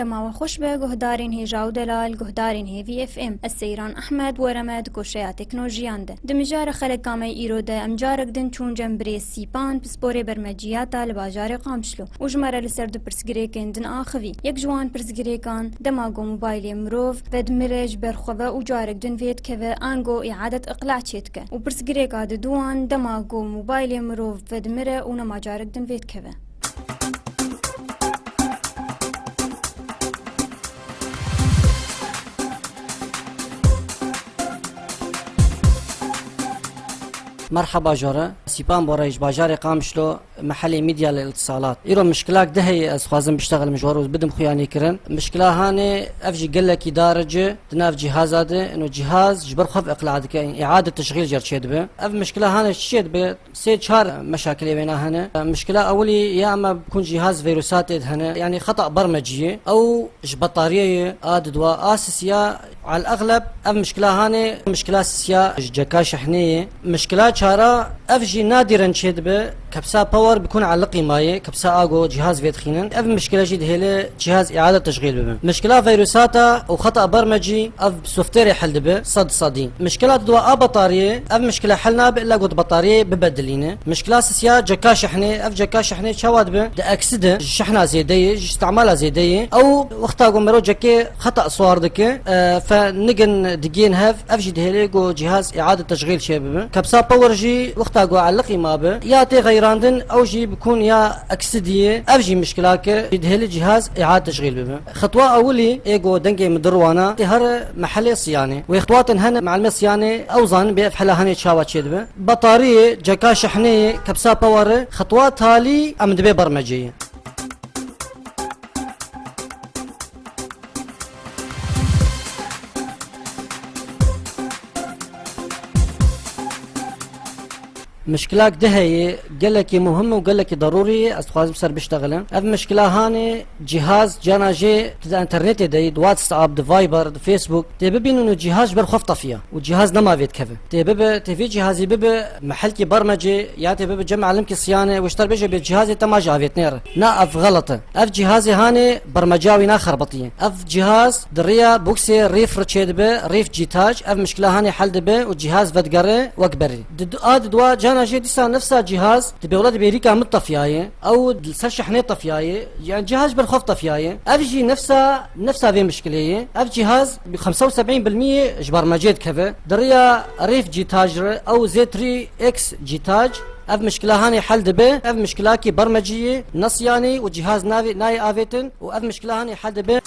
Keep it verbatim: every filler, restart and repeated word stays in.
Dema we xweş be, guhdarên hêja û delal, guhdarên Hêvî F M. Ez Seyran Ehmed, were me di goşeya teknolojiyan de. Di mijara xeleka me îro de em carek din çûn cem birêz Sîpan, pisporê bermeciyata li bajarê Qamişlo. Û ji me re li ser du pirsgirêkên din axivî. Yek ji wan pirsgirêkan, dema ku mobaylê mirov vedimire ji ber xwe ve û carek din vê dikeve, ango îadet iqla çêdike. Û pirsgirêka diduwan, dema ku mobaylê mirov vedimire û nema carek din vê dikeve. Merheba jore, Sîpan Borey ji bajarê Qamişlo, mehelê Mîdya li Îtisalat. Îro mişkilak di heye ez xwazim biştexelim ji we re û bidim xuyanî kirin. Mişkila hanê ev jî gelekî daric e di nav cîhaza de, ino cîhaz ji ber xwe ve iqla dike, îade teşxîl jê re çêdibe. Ev mişkila hanê çi çêdibe? Sê çar meşakilê wêna hene. Mişkila ewilî ya me bikun cîhaz vîrusatê de hene, yanî xeta bermecî ye. Ew ji betariyê ye, a didwa a sisiya, al exleb ev mişkila hanê, mişkila sisiya ji ceka şehnê ye. Mişkila çara ev jî nadîren çêdibe, kepsa power bikun eliqî mayê, kepsa ago cîhaz vê dixînin. Ev mişkila jî dihêle cîhaz îade teşxîl bibe. Mişkila vîrusata û xeta bermecî ev softêrê hel dibe, sed sedî. Mişkila didwa a betariyê, ev mişkila hel nabe illa ku di betariyê bibedilîne. Mişkila sisiya ceka şehnê, ev ceka şehnê çawa dibe? Di eksî de, ji şehna zêde yê, ji îstimala zêde yê. Ew wexta ku mero cekê xeta siwar dike, e, fe nigin digên hev, ev jî dihêle ku cîhaz îade teşxîl çê bibe. Kepsa power jî wexta ku eliqî mabe, ya tê xeyrandin, ew jî bikun ya eksî diyê, ev jî mişkilak e, jî dihêle cîhaz îade teşxîl bibe. Xetwa ewilî ê ku dengê min dirwana, tê her mehelê Siyanê. Wê xetwatin hene, meelmê Siyanê, ew zanin bê ev hela hanê çawa çêdibe. Betariyê, ceka şehneyê, kepsa powerê, xetwa talî em dibê bermecê ye. Mişkilak di heye, gelekî muhim û gelekî derûrî ye, ez dixwazim ser biştexelim. Ev mişkila hanê cîhaz cana jê tu di înternetê de yî, di WhatsApp, di Viber, di Facebook, tê bibînin û cîhaz ji ber xwe tefiya û cîhaz nema vê dikeve. Tê bibe, tê vê cîhazî bibe mehelkî bermecê ya tê bibe cem elimkî Siyanê, wişter bêje bê cîhazê te ma ji avêtinê re. Na, ev xelet e. Ev cîhazê hanê bermeca wî naxerbitiye. Ev cîhaz di riya boksê rîf re çêdibe, rîf cîtac, ev mişkila hanê hel dibe û cîhaz vedigere wek berî. Di du-, a di dua cana jê dîsa nefsa cîhaz dibe wela di bêrîka min tefiyaye, ew li ser şehnê tefiyaye, yani cîhaz ji ber xwe tefiyaye. Ev jî nefsa, nefsa vê mişkilê ye. Ev cîhaz bi xemsa û sebîn bil miyê ji bermecê dikeve. Di riya rîf cîtac re, ew Z three X cîtac, ev mişkila hanê hel dibe. Ev mişkilakî bermecî ye, ne Siyanê û cîhaz navê, nayê avêtin û ev mişkila hanê hel dibe.